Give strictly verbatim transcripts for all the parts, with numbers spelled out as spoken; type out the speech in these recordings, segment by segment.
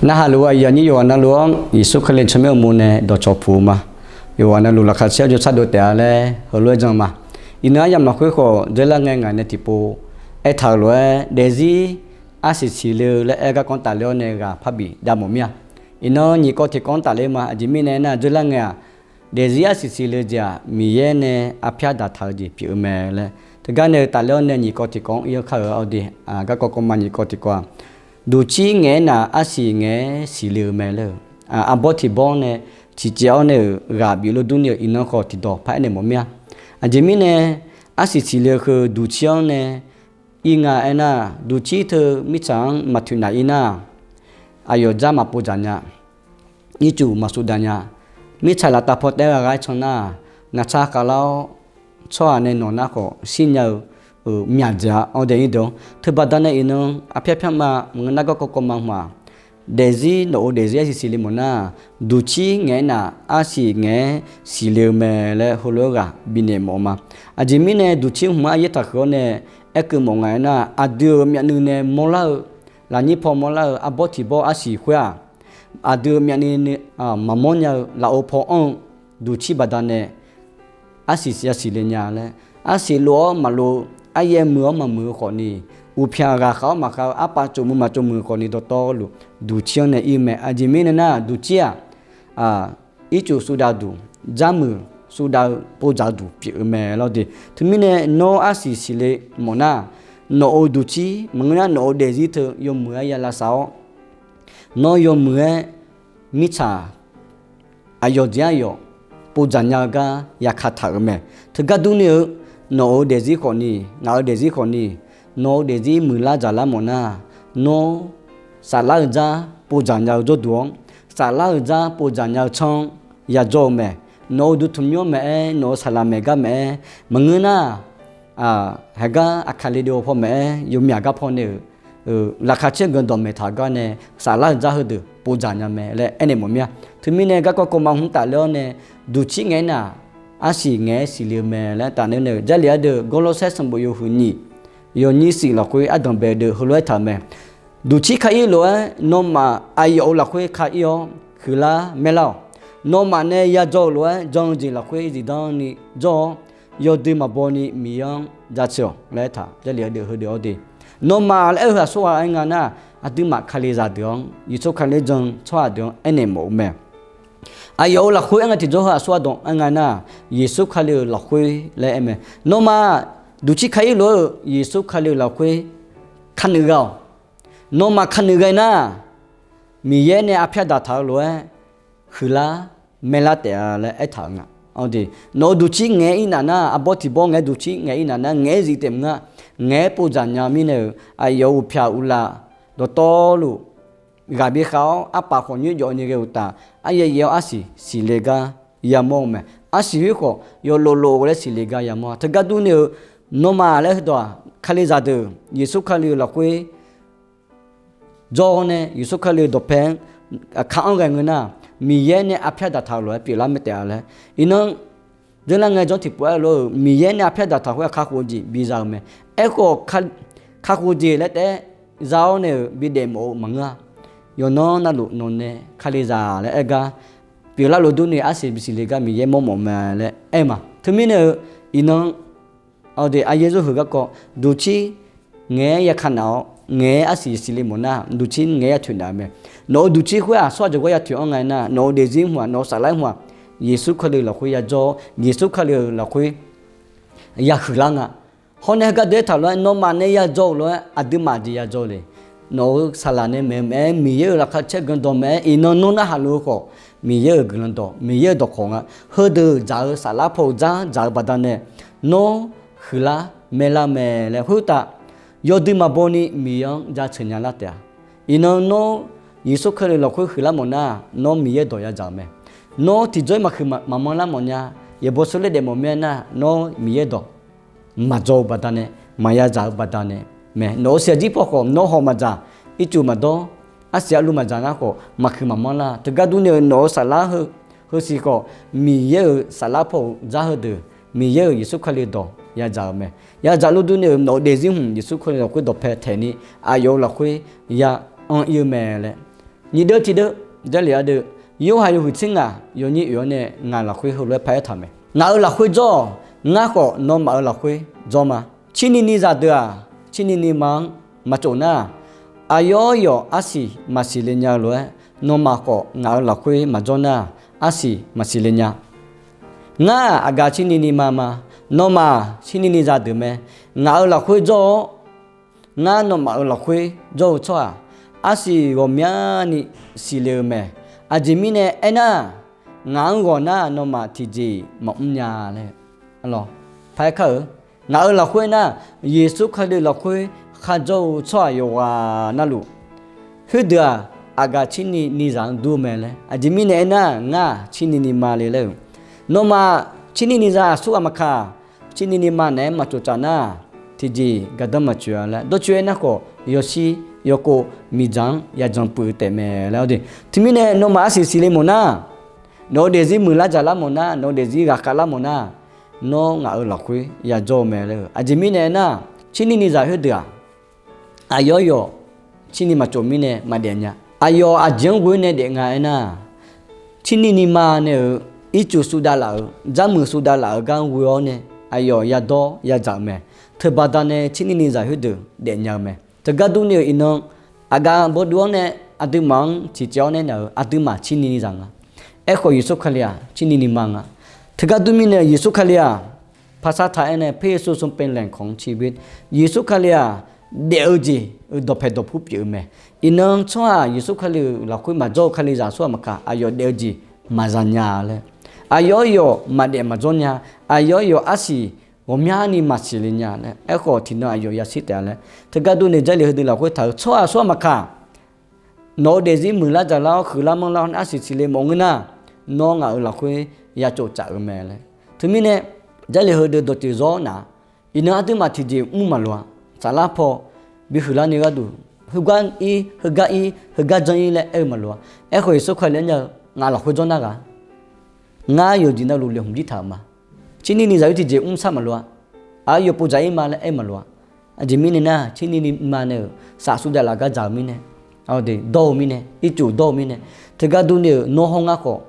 Narhaq luf-eu aqyuif aqnyir yawqghaq navluf-anr Yeqsur Kali tsawrmyanr uqmov nae dawqcawq puq-eu ma. Yawqghaq navluf laqkhaq caer-awr jawrshar dov taef-a laer heulof-aer jan ma. Iqnan aryamq lafkhoer khawf dzeurlar ngae ngaq nae tiqpov aertaq-euq lof-aer, daefzir arsiq siqle-eu laer aer garkawv tafler-awr nae ghaq parbif jav mawf mir-a. Iqnan nyiq kawv tiqkawv-anr tafler ma. Aqjeq mirnae aernar, dzeurlar ngae-aq, daefzir arsiq siqle-eu jeq-aq, Miqyaer nae arpyar daqtaq-eu jeq pyeuf-eu mae laer teugar nae-eu tafler-awr nae nyiq kawv tiqkawv-anr ir-awr kar-euq-a. Awr de, garkawv kawv ma nyiq kawv tiqkawv-aq, duqcir ngaeq-aer nar arsiq ngaeq-aer siqle-eu mae laer-eu, arbawr tiq bawr nae ciqcaev-awr nae-euq ghaq bif lof durni-euq iqnan khawf tiqdawq paraer naeq mawf mir-a. Aqjeq mirnae, arsiq siqle-eu heu duqcir-anr nae ir nga aernar, duqcir teu mirtsaq-anr maqtoeq naf ir nar, aqyawf dzar maqpov dzaq nya, ircuf maqsuvdav nya. Mirtsaq laftav paw taef-aer ghaq-aer can nar, naqtsar khavlar-awr tsawrhaq nae nawq nar khawf shir nya-eu myaq dzaeq-a. Awr de, ir deuq-anr teubaqda nae iqnan arpyar pyar ma, maqngeur nar garkawv kawv ma hmq-aq, daefzir nawq-euq daefzir arsiq siqle mawf nar, duqcir ngaeq-aer nar arsiq ngaeq-aer siqle-eu mae laer heulof-aer ghaq bifnaeq mawf-eu ma. Aqjeq mirnae duqcir hmq-anr aryaer taqhuiq-awr nae aerkeuv mawf nga aernar, aqdui-euq myavnuiv nae mawrlar-eu, lafnyir paw mawrlar-eu arbawr tiq bawr arsiq khoer-aq, aqdui-euq myavnuiv maqmawr nya-eu lafov paw anr-eu duqcir baqdanae arsiq yasiq le nya laer, arsiq lof-awr maqlof-eu, aryaev muiq-awr maqmuiq-eu khawfni, uqpyaq ghaqkhav-awr maqkhav-eu, arpav tsovmuiq maqtsovmuiq-eu khawfni dawqtawvluf duqcir-anr nae ir-eu mae. Aqjeq mirnae nar, duqcir-aq, ircuf suvdav duq, dzarmuiq suvdav-eu povdzaq-eu duq pyeuf-eu mae lawr de. Teumirnae nawr arsiq siqle mawf nar, nawq-euq duqcir maqngeur nar nawq-euq daefzir teu yawmuiq-aer ya lavsav-awr, nawr yawmuiq-aer mirtsaq aqyawf jeq-aer aqyawf povdzaq nya-eu gar ya kataq-euq mae. Teugar durni-eu, nawq-euq daefzir khawfni, ngaq-euq daefzir khawfni, nawq-euq daefzir muiqlar dzaqlar mawf nar, nawr saflar-eu dzar povdzaq nya-eu jawrduq-anr, saflar-eu dzar povdzaq nya-eu tsanr-anr yajawr-eu mae. Nawq-euq duqtmq nymr-anr maeq-aer, nawq-euq saqlaq maeq gar maeq-aer maqngeur nar, heugar aqkaq le dov paw maeq-aer yawmyaq gar paw nae-euq laqkhaq caer guiqlanq dawqmaeq taq-eu gar nae saflar-eu dzar heudeuq povdzaq nya mae laer aernaeq mawf mir-a. Teumirnae garkawv kawv ma hmq tafler-awr nae, duqcir ngaeq-aer nar arsiq ngaeq-aer siqle-eu mae laer tafler nae-euq Jarlif ardeuv Gawrlawrsaer sanqbof yawhuiq nyiq yawnyir siq lafkhoer ardanq bae deuq heulof-aer taq-euq mae. Duqcir kar-ir lof-aer nawmaf aqyawf-euq lafkhoer kar-ir-awr huiqlar maerlar-awq. Nawmaf nae yajawr-eu lof-aer jan-eu jeq lafkhoer zifdan ni jawr-awr, yawdui maqbaw ni Miqyaer-anr jaceuq-awq laer taq Jarlif ardeuv heudeuq-awr de. Nawmaf laer aer-eu aqsurghaq aer nga nar, aqduimaf Kalizaq deuq-anr, Yeqsur Kali jan-eu tsawrhaq deuq-anr aernaeq mawf-eu mae. Aqyawf-euq lafkhoer aer nga tiqjawr heu aqsurghaq dawq aer nga nar, Yeqsur Kali-euq lafkhoer laer aer mae. Nawmaf duqcir kar-ir lof-aer-euq Yeqsur Kali-euq lafkhoer kanuiv ghae-awq. Nawmaf kanuiv ghae nar, Miqyaer nae arpyar daqtaq-eu lof-aer huiqlar maerlar taef-a laer aertaq-euq nga. Nawq-euq duqcir ngaeq-aer ir naf nar, arbawr tiq bawr ngaeq-aer duqcir ngaeq-aer ir naf nar, ngaeq-aer zif taef maqngeur-a. Ngaeq-aer povdzaq nya mirnae-euq aqyawf-euq uqpyaq uqlaf dawqtawvluf ghaq bikhav-awr arpaf khawf nymr jawf ni ghae-eu uqtaf, aryaev yaev-awr arsiq siqle gar yamawr-eu mae. Arsiq khoer khawf yawlof lof-eu laer siqle gar yamawr-a. Teugar durni-eu, nawmaf laer heudawq-aq, Kalizaq deuq Yeqsur Kali-euq lafkhoer jawr-awr nae Yeqsur Kali-euq dawqpae-anr aqkar-anr ghae ngeur nar, Miqyaer nae arpyar daqtaq-eu lof-aer pyeuflar mae taef-a laer. Iqnan, dzeurlar ngae janr tiqpov-aer lof-euq Miqyaer nae arpyar daqtaq khoer aqkar khof-eu jeq biza-eu mae. Aerkhawf, kakhof-eu jeq laer taef-aer za-awr nae-euq bidaef mawf-eu maqngeur-a. Yawqnan navluf nawq nae Kalizaq laer aer gar pyeuflar lof durni arsiq bisiq le gar Miqyaer mawr mawf mae laer aer ma. Teumirnae-eu, iqnan, aqdui aryaer zor huiq garkawv duqcir ngaeq-aer ya ka naf-awr, ngaeq-aer arsiq siqle mawf nar, duqcir ngaeq-aer ya toeq naf-eu mae. Nawq-euq duqcir khoer-aq, aqsurghaq jawrgar ya toeq-anr nga aernar, nawq-euq daefzir hmq-aq, nawq-euq saflar hmq-aq, Yeqsur Kali-euq lafkhoer ya jawr-awr, Yeqsur Kali-euq lafkhoer ya huiqlar nga. Hawr nae heugar deuq-aer taqlof-aer, nawmaf nae ya jawr-eu lof-aer aqduimaf jeq ya jawr le. Nawq-euq saqlaq nae maeq-eu mae-aer, Miqyaer-euq laqkhaq caer guiqlanq dawq mae-aer, iqnan nawr narhaq luf-eu khawf, Miqyaer-euq guiqlanq dawq, Miqyaer-euq dawqkawq nga. Heudeuq dzaq-eu saflar paw-euq dzar dzaq-eu baqdanae, nawr huiqlar maerlar mae laer khoertav yawdui maqbaw ni Miqyaer-anr jaceuq nya lar taef-a. Iqnan nawr Yeqsur Kali lafkhoer huiqlar mawf nar, nawr Miqyaer dawq ya dzaq-eu mae. Nawr tiqjawr-ir maqhuiq maqmanr lar mawf nya, yaeqbawq sawr laer daef mawf mir-aer nar, nawr Miqyaer dawq maqdzaw-eu baqdanae, maqya dzaq-eu baqdanae mae. Nawq-euq siqjir paw khawf nawr haw maqdzaq, ircuf maqdawr, arsiq arlu maqdzaq ngar khawf maqhuiq maqmanr lar. Teugar durni-eu nawq-euq saflar heu, heusiq khawf Miqyaer-euq saflar paw-euq dzar heudeuq, Miqyaer-euq Yeqsur Kali dawq ya dzaq-eu mae. Ya dzaq luf durni-euq nawq-euq daefzir hmq Yeqsur Kali lafkhoer dawqpae taeq ni, aqyawf-euq lafkhoer ya anr ir-eu mae laer Nyiq deuv tiq deuv, Jarlif ardeuv, Yorhaq yawhuiq tser ngaq yawnyir oeq-awr nae ngaq lafkhoer heulof-aer paraer taq-euq mae. Ngaq-euq lafkhoer jawr-awq. Ngar khawf nawmaf-euq lafkhoer jawr ma. Cirni ni zaqdeuq-aq, cirni ni ma-anr maqtsof nar-aq, aqyawf yawf arsiq maqsiq le nya-eu lof-aer, nawmaf khawf ngaq-euq lafkhoer maqjawr nar-aq, arsiq maqsiq le nya. Ngar-aq, aqgaf cirni ni ma ma. Nawmaf cirni ni zaqdeuq mae. Ngaq-euq lafkhoer jawr-awr, ngar nawmaf-euq lafkhoer jawr-eu tsawrhaq, arsiq ghawqmyani siqle-eu mae. Aqjeq mirnae aernar, ngaq-anr ghawq nar nawmaf tiqjeq-iq maqmr nya laer. Arlawr, paraer kar-eu, ngaq-euq lafkhoer nar, Yeqsur Kali lafkhoer kharjawr-eu tsawrhaq yawqghaq navluf, khoerdeuq-aq, aqgaf cirni ni zaq-anr dur-eu mae laer. Aqjeq mirnae aernar, ngar-aq cirni ni ma le laer-eu, nawmaf cirni ni zaq aqsurghaq maqkaq, cirni ni ma naeq-aer maqtsof tsaf nar, tiqjeq gardanr maqtsoeq-a laer. Dawrcoer aernar khawf, yawshir yawkov miqdzaq-anr yajan puiv-eu taef mae laer. Teumirnae nawmaf arsiq siqle mawf nar, nawq-eu daefzir muiqlar dzaqlar mawf nar, nawq-eu daefzir ghaqkhav lar mawf nar, nawr ngaq-euq lafkhoer yajawr-eu mae laer-eu. Aqjeq mirnae aernar, cirni ni zaq khoerdeuq-aq, aqyawf yawf cirni maqtsof mirnae maqdaef nya. Aqyawf aqjeq-anr ghoe-awr nae daef nga aernar, cirni ni ma nae-euq ircuf suvdav laf-euq, jarmuiq suvdav laf-euq gar-anr ghoe-awr nae, aqyawf yadawr yadzaq-euq mae. Teubaqda nae cirni ni zaq khoerdeuq daefnya-eu mae. Teugar durni-euq iqnan, aqgaf bawduv-anr nae aqduimaf-anr tiqcaev-awr nae nar-euq aqduimaf cirni ni zaq nga. Aerkhawf Yeqsur Kali-aq cirni ni ma nga. Teugar durmirnae Yeqsur Kali-aq, ภาษาไทย aernae พระเยซูทรงเป็นแหล่งของชีวิต. Yeqsur Kali-aq, daef-eu jeq-euq dawqpae dawqpur pyeuf-eu mae. Iqnan tsawrhaq Yeqsur Kali-euq lafkhoer maqjawr-eu kalizaq aqsurghaq maqkaq, aqyawf daef-eu jeq maqza nya laer. Aqyawf yawf maqdaef maqjawr nya. Aqyawf yawf arsiq ghawqmyani maqsiq le nya laer. Aerkhawf tiqnan aqyawf yashir taef-a laer. Teugar durni Jarlif heudeuq lafkhoer taq-euq tsawrhaq aqsurghaq maqkaq, nawq-eu daefzir muiqlar dzaqlar-awr huiqlar manrlar-awr arsiq siqle mawf ngeur nar, nawr ngaq-euq lafkhoer yatsof tsaf-eu mae laer. Teumirnae Jarlif heudeuq dawqtsoeq zawr nar, iqnan aqduimaf tiqjeq mr maqloq-a. Saflar paw bihuiqlar ni gharduq, heugar ir, heugar ir, heugar janr ir laer aer-eu maqloq-a. Aerkhawf Yeqsur Kali-anr nya-eu, ngaq lafkhoer jawr nar ghaq, ngar yawqjeq navluf laeqhmq jir taq-euq ma. Cirni ni zaq-eu tiqjeq mr sar maqloq-a. Aqyawf povdzaq ir ma laer aer maqloq-a. Aqjeq mirnae nar, cirni ni ma nae-euq safsuf davlaf gar dzaq-eu mirnae, dawr-eu mirnae, ircuf dawr-eu mirnae, teugar durni-euq nawr hawr ngar khawf,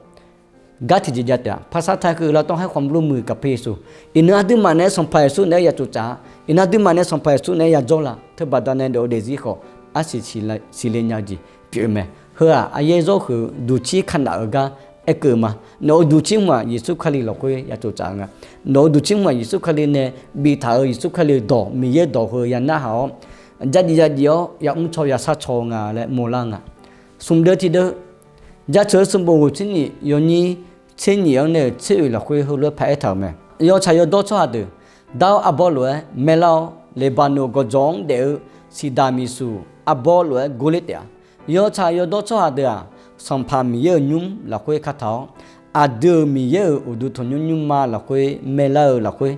gar tiqjeq jav taef-a. ภาษาไทย keuv lavtawr haer khawf mrlur muiq kaqpe Yeqsur, iqnan aqduimaf nae Sanqpaq Yeqsur naeq-aer yatsof tsaf-a. Iqnan aqduimaf nae Sanqpaq Yeqsur naeq-aer yajawr la. Teubaqda nae dawq-eu daefzir khawf, arsiq siqle nya-eu jeq pyeuf-eu mae. Heu-aq, aqyaer zawr huiq-eu duqcir kanaf-eu gar aerkeuv-eu ma. Nawq-euq duqcir hmq-aq, Yeqsur Kali lafkhoer yatsof tsaf-eu nga. Nawq-euq duqcir hmq-aq, Yeqsur Kali nae biftaq-euq Yeqsur Kali-euq dawq, Miqyaer-euq dawq heu yanarhaq-awr, jardiv jardiv-awr yamr caw yasar caw nga laer mawrlar nga. Smq deuv tiq deuv, Jaceuq-eu sanqbof ghoeqtser nyif yawnyir tser nyif-anr nae-euq tser oeq lafkhoer heulof-aer paraer taq-euq mae. Yawtsaq yawdawr tsawrhaq deuq dar-awr arbawr lof-aer maerlar-awr, Leqbaqnoq gawqjawq-anr daef-eu siqdaq miqsuq arbawr lof-aer gorler taef-a. Yawtsaq yawdawr tsawrhaq deuq-aq, Sanqpaq Miqyaer-euq nymr lafkhoer kataq-awr, aqdui-euq Miqyaer-euq uqduq tanqnymr nymrma lafkhoer maerlar-eu lafkhoer,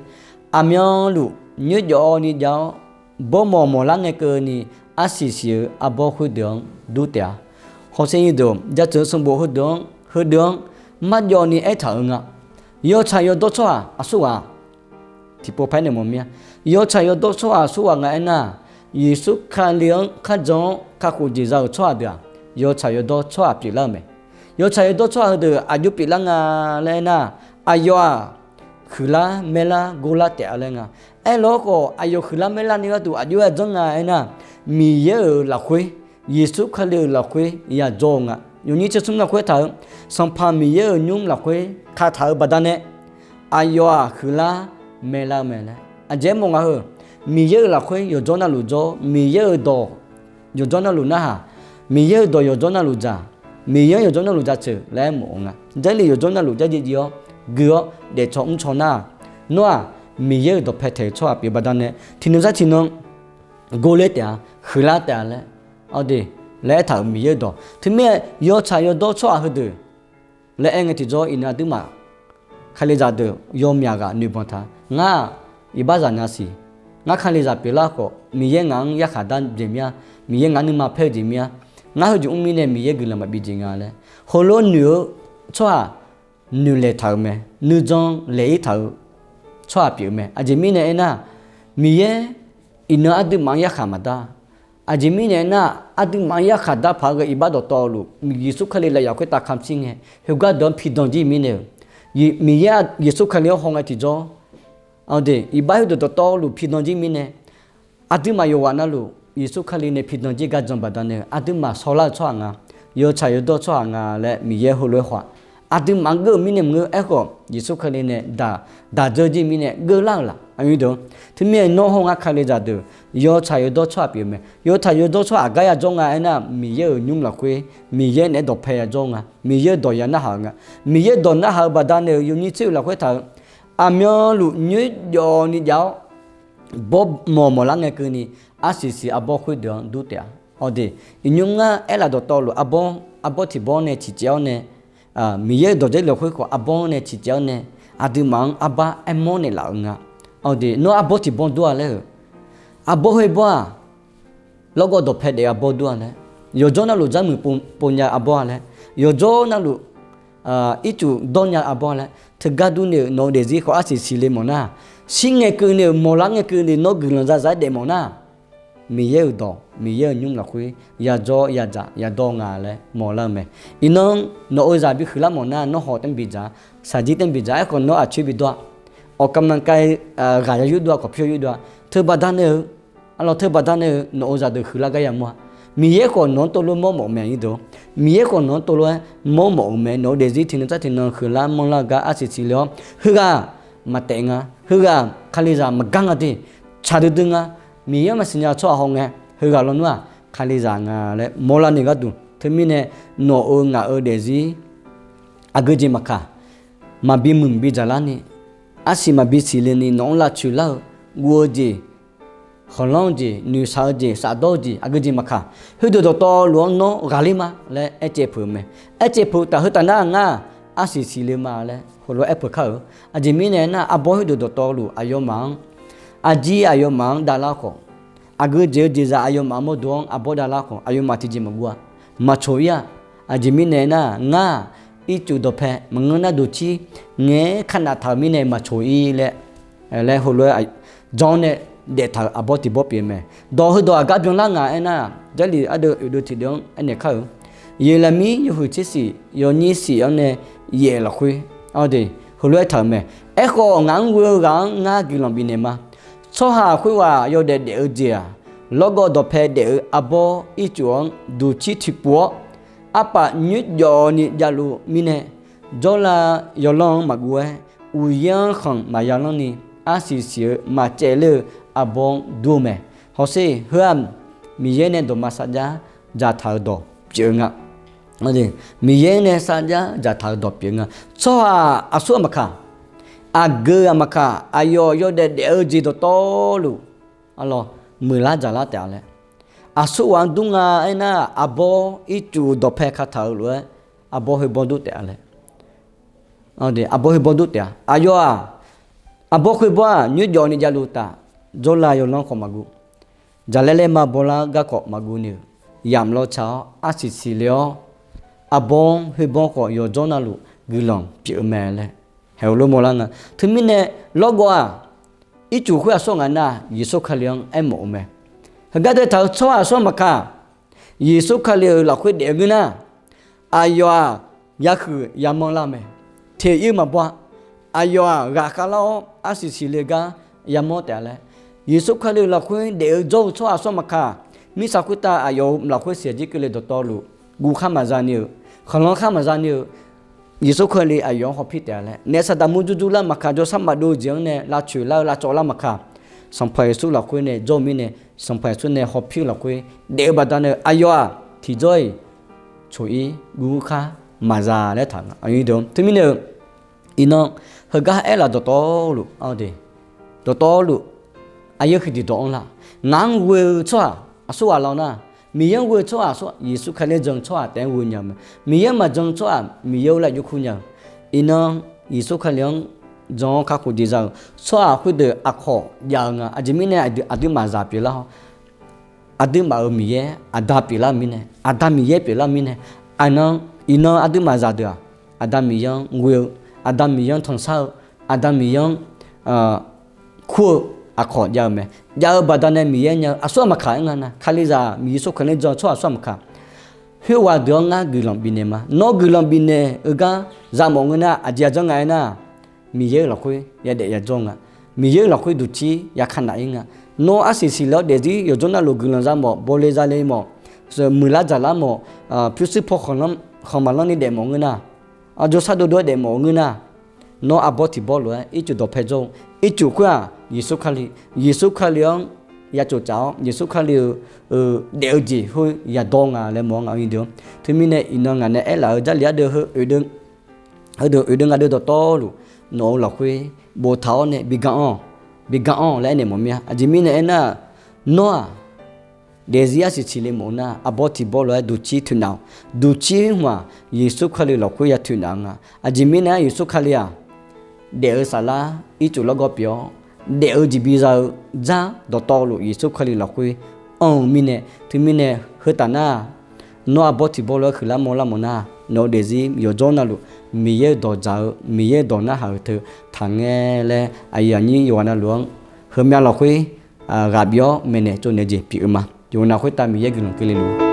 aqmyanluf nyoerjawf-awr ni jav-awr, bawrmawq mawqlar ngae keuvni, arsiq siq-eu arbawr khoerdeuq-anr dur taef-a. Hawsher nyirdeuq, Jaceuq-eu sanqbof heudeuq-anr, heudeuq-anr marjawv ni aertaq-euq nga. Yawtsaq yawdawr tsawrhaq aqsurghaq tiqpov paer naeq mawf mir-a. Yawtsaq yawdawr tsawrhaq aqsurghaq nga aernar, Yeqsur Kali-anr karjan-awr kakhof jeq za-euq tsawrhaq deuq-aq, yawtsaq yawdawr tsawrhaq pyeuflar-eu mae. Yawtsaq yawdawr tsawrhaq heudeuq aqjox pyeuflar nga laer aernar, aqyawf-aq, huiqlar maerlar gorlar taef-a laer nga. Aerlof-aer khawf, aqyawf huiqlar maerlar ni gharduq aqjox-aer janr nga aernar, Miqyaer-euq lafkhoer, Yeqsur Kali-euq lafkhoer yajawr-eu nga. Yawnyir tser smr lafkhoer taq-eu, Sanqpaq Miqyaer-euq nymr lafkhoer kataq-eu baqdanae, aqyawf-aq huiqlar maerlar-eu mae laer. Aqjeq aermawf nga heu, Miqyaer-euq lafkhoer yawqjawr navluf jawr, Miqyaer-euq dawq yawqjawr navluf narhaq, Miqyaer-euq dawq yawqjawr navluf dzaq, Miqyaer-anr yawqjawr navluf jaceuq laer aermawf-eu nga. Jarlif yawqjawr navluf jarjaev jiv-awr, gui-awr daefcaw mrcaw nar-aq, nawr-aq, Miqyaer-euq dawqpae taeq-eu tsawrhaq pyeuf baqdanae, tiqnan sar tiqnan gorler taef-a, huiqlar taef-a laer, aqdui, laer aertaq-euq Miqyaer-euq dawq. Teumirnae yawtsaq yawdawr tsawrhaq heudeuq laer aer ngae tiqjawr, iqnan aqduimaf kalizaq deuq yawmyaq ghaq noeqbanq taq. Ngar-aq, iqbaxzaq navsiq, ngar kalizaq pyeuflar khawf, Miqyaer ngaq-anr yarkhaq dar jeq mir-a, Miqyaer ngaq-anr nuima paer-eu jeq mir-a, ngar heujeq mr mirnae Miqyaer guiqlanq maqbi jeq nga laer, heulof noeq-eu tsawrhaq noeqlaeq taq-euq mae. Nuijan laeq-ir taq-eu tsawrhaq pyeuf-eu mae. Aqjeq mirnae aernar, Miqyaer iqnan aqduimaf-anr yarkhaq maqdar, Aqjeq mirnae aernar, aqduimaf-anr yarkhaq darpaq-aer ghae iqbax dawqtawvluf, Yeqsur Kali lafyaq khoertav kamq shir ngae, khoergar deuq-anr pidan jir mirnae-euq, Miqyaer Yeqsur Kali-anr haw ngae tiqjawr, aqdui iqbax khoerdeuq dawqtawvluf pidan jir mirnae, aqduimaf yawqghaq navluf Yeqsur Kali nae pidan jir gar jan baqdanae-eu, aqduimaf shawrlar-eu tsawrhaq nga, yawtsaq yawdawr tsawrhaq nga laer Miqyaer heulof-aer haw-aq. Aqduimaf-anr geur-euq mirnae maqngeur, aerkhawf Yeqsur Kali nae daq, daq dzeur jir mirnae geurlar-euq laf. Aqyuif deuq, teumirnae nawr hawr ngar Kalizaq deuq yawtsaq yawdawr tsawrhaq pyeuf-eu mae. Yawtsaq yawdawr tsawrhaq gar yajawr nga aernar, Miqyaer-euq nymr lafkhoer, Miqyaer naeq-aer dawqpae yajawr nga, Miqyaer-euq dawq ya narhaq-eu nga. Miqyaer-euq dawq narhaq-eu baqdanae-euq yawnyir tser-euq lafkhoer taq-euq, aqmyanluf nyoerjawf ni jav-awr, bawr mawq mawqlar ngae keuvni, arsiq siq arbawr khoerdeuq-anr dur taef-a. Awqdeq, iqnymr ngar aerlaf dawqtawvluf, arbawr tiqbawr nae ciqcaev-awr nae, Miqyaer-euq dawq Jarlif lafkhoer khawf arbawr nae ciqcaev-awr nae, aqduimaf-anr arbar aermawr naeqlaf-eu nga. Awqdeq, nawr arbawr tiqbawr dur-a laer-euq, arbawr khoerbawr-aq, lawrgawv dawqpae daef-eu arbawr dur-a laer, yawqjawr navluf jarmuiq pov nya-eu arbawr-a laer, yawqjawr navluf ircuf dawr nya-eu arbawr-a laer, teugar durni-euq nawq-eu daefzir khawf arsiq siqle mawfnar, shir ngae keuvni-euq mawqlar ngae keuvni nawr guiqlanq zaza-aer daef mawfnar, Miqyaer-euq dawq, Miqyaer-euq nymr lafkhoer yajawr yadzaq yadawr nga laer mawqlar-eu mae. Iqnan nawq-eu zaq bihuiqlar mawfnar nawr haw taer bidzaq, shaqjir taer bidzaq, aerkhawf nawr aqcoer bidawr-a, awqkavmaqkav ghaq ya yurdov-a, khawqpyur yurdov-a, teubaqda nae-eu, arlawr teubaqda nae-eu nawq-eu zaqdeuq huiqlar gar yamawr-a. Miqyaer khawf nawq-anr tov lof mawrmawf-euq mae, aqnyir deuq. Miqyaer khawf nawq-anr tov lof-aer mawrmawf-euq mae. Nawq-eu daefzir tiqnan tsar tiqnan huiqlar manrlar gar arsiq siqle-awr, heughaq maqtaef nga, heughaq Kalizaq maqgar nga de, tsaq duidui nga, Miqyaer maqsiqnya tsawrhaq haw ngae, heughaq lawnmr-aq Kalizaq nga laer mawrlar ni gharduq. Teumirnae nawq-euq ngaq-euq daefzir aqgeu jeq maqkaq, maqbi muiq bidzaq larni, arsiq maqbi siqle ni nawq-anr lavcoeq lar-eu, guv-eu jeq, khanqlanr-eu jeq, noeqshaq-eu jeq, shafdawr-eu jeq, aqgeu jeq maqkaq, khoerdeuq dawqtawvluf-anr nawr ghaqler ma laer aercaev peuq-eu mae. Aercaev peuq taf heu taf nar ngar arsiq siqle ma laer heulof-aer aerpeuq kar-euq. Aqjeq mirnae aernar, arbawr khoerdeuq dawqtawvluf aqyawfmaf-anr, aqjir aqyawfmaf-anr davlar khawf, aqgeu jeq-eu jeqzaq aqyawfmaf mawrdo-anr arbawr davlar khawf, aqyawfmaf tiqjeq maqguv-a, maqcoq-ir-a. Aqjeq mirnae aernar, ngar ircuf dawqpae maqngeur nar duqcir ngaeq-aer kanav taq-euq mirnae maqcoq-ir laer, laer heulof-aer jan-awr nae daef taq-euq arbawr tiqbawr pyeuf mae. Dawq heudawq aqgar byanlar ngaq aernar, Jarlif ardeuv oeqdeuv tiqdeuv-anr aernaeq kar-euq, Yeqlaqmir yawhuiq tser shif yawnyir shif-anr nae yaef lafkhoer, aqdui heulof-aer taq-euq mae. Aerkhawf, ngaq-anr ghoe-eu ghaq-anr ngar guiqlanq bifnaeq ma. Tsawrhaq khoerghaq yawdaef daef-eu jeq-aq, lawrgawv dawqpae daef-eu arbawr ircuf-anr duqcir tiqpuf-awr, arpaf nyoerjawf ni javluf mirnae, jawrlav yawlanr-anr maqguv-aer, uqyaer-anr khanq maqya lanrni, arsiq siq-eu maqcaev ler-eu arbawr-anr dur-eu mae. Hawsher, heu-aq Miqyaer nae dawqma sarjax dzaqtaq-euq dawq pyeuf-eu nga. Miqyaer nae sarjax dzaqtaq-euq dawq pyeuf-eu nga. Tsawrhaq aqsur aqmaqkaq, aqgeu aqmaqkaq, aqyawf yawdaef daef-eu jeq dawqtawvluf, arlawr, muiqlar dzaqlar taef-a laer. Aqsur ghaq-anr dur nga aernar, arbawr ircuf dawqpae kataq-euq lof-aer, arbawr khoerbawr dur taef-a laer. Arbawr khoerbawr dur taef-a. Aqyawf-aq, arbawr khoerbawr-aq nyoerjawf ni javluf taf, jawrlav yawlanr khawf maqguv, jaqlaer laer ma bawlar gar khawf maqguv ni-euq, yamq lawtsaq-awr arsiq siqle-awr, arbawr-anr khoerbawr khawf yawqjawr navluf guiqlanq pyeuf-eu mae laer haeq-eu lof mawrlar nga. Teumirnae lawrgawv-aq, ircuf khoer aqsur ngaq nar, Yeqsur Kali-anr aermawf-eu mae. Heugar daetaq-euq tsawrhaq aqsur maqkaq, Yeqsur Kali-euq lafkhoer daef-eu ngeur nar, aqyawf-aq yahuiq yamanr lar mae. Teq ir maqbaw-a. Aqyawf-aq ghaqkhav lar-awr arsiq siqle gar yamawr taef-a laer, Yeqsur Kali-euq lafkhoer daef-eu jawr-eu tsawrhaq aqsur maqkaq, mirtsaq khoertav aqyawf-euq lafkhoer siqjir keuvle dawqtawvluf, guv khar maqza ni-euq, khanqlanr khar maqza ni-euq, Yeqsur Kali aqyawf-anr hawpir taef-a laer, naef saqdaq murjur jurlar maqkaq, jawrshar maqdov-eu jeq-anr nae lavcoeq lar-eu lavcawv lar maqkaq, Sanqpaq Yeqsur lafkhoer nae jawr-eu mirnae, Sanqpaq Yeqsur nae hawpir-eu lafkhoer daef-eu baqdanae aqyawf-aq tiqjawr-iq coq-ir guv khar maqza laer taq-a. Teumirnae-eu, iqnan heugar aerlaf dawqtawvluf, dawqtawvluf, aqyuif huiqdui dawq-anr lar, ngaq-anr ghoe-eu tsawrhaq aqsur ghaq law nar, Miqyaer-anr ghoe-eu tsawrhaq aqsur, Yeqsur Kali-anr jan-eu tsawrhaq taef-aer ghoe nya-eu mae. Miqyaer-anr maqjan-eu tsawrhaq Miqyaer-eu laer jov kur nya-eu. Iqnan Yeqsur Kali-anr jan-awr kakhof jeq za-euq tsawrhaq khoerdeuq aqkawq jav-eu nga. Aqjeq mirnae aqduimaf zaq pyeuflar-awr, aqduimaf-euq Miqyaer aqda pyeuflar-eu mirnae, aqda Miqyaer pyeuflar-eu mirnae, aqnan, iqnan aqduimaf zaqdeuq-aq, aqda Miqyaer-anr ghoe-eu, aqda Miqyaer-anr tanqshar-eu, aqda Miqyaer-anr kur-eu, aqkawq jav-eu mae. Jav-eu baqdanae Miqyaer nya-eu aqsurghaq maqkaq-aer nga nar, Kalizaq Miqyaer Yeqsur Kali-anr jan-eu tsawrhaq aqsurghaq maqkaq. Khoerghaq deuq-anr ngar guiqlanq bifnaeq ma. Nawr guiqlanq bifnaeq-eu gar zamawf ngeur nar, aqjeq aqjanr nga aernar, Miqyaer-euq lafkhoer yadaef yadzawr nga. Miqyaer-euq lafkhoer duqcir yakaq naf-ir nga. Nawr arsiq siqle-awr daefzir yawqjawr navluf guiqlanq zamawf, bawle zale mawf, muiqlar dzaqlar mawf, pyurshuir paw khanqmaqlanr ni daefmawf ngeur nar, jawrshar dovdov-aer daefmawf-eu ngeur nar, nawr arbawr tiqbawr lof-aer ircuf dawqpae jawr-eu, ircuf khoer-aq Yeqsur Kali, Yeqsur Kali-anr ya tsoftsaf-awr, Yeqsur Kali-euq daef-eu jeq khoer yadawr nga laer mawf-anr nga, aqyuif deuq-anr. Teumirnae iqnan ngaq nae aerlaf-euq Jarlif ardeuv heu heudeuq oeqdeuv nga deuq dawqtawvluf, nawq-euq lafkhoer boftaq-awr nae biganr-awq, biganr-awq laer aernaeq mawf mir-a. Aqjeq mirnae aernar-aq, nawr-aq daefzir arsiq siqle mawf-eu nar, arbawr tiqbawr lof-aer duqcir toeqnaf-awq. Duqcir hmq-aq Yeqsur Kali lafkhoer ya toeqnaf-eu nga. Aqjeq mirnae aer Yeqsur Kali-aq daef-eu saflar ircuf lawrgawv pyeuf-awr, daef-eu jeqbi za-eu dzar dawqtawvluf Yeqsur Kali lafkhoer anr-eu mirnae, teumirnae heu taf nar-aq, nawr arbawr tiqbawr lof-aer huiqlar mawrlar mawf nar, nawq-eu daefzir yawqjawr navluf Miqyaer-euq dawq dzaq-eu, Miqyaer-euq dawq narhaq-euq teu taqngae laer aqyuif aqnyir yawqghaq navluf-anr heumyav lafkhoer ghaq bif-awr maeqnaeq tsovnaeq-eu jeq pyeuf-eu ma. Yawqghaq navluf khoertav Miqyaer guiqlanq keuvle luf-eu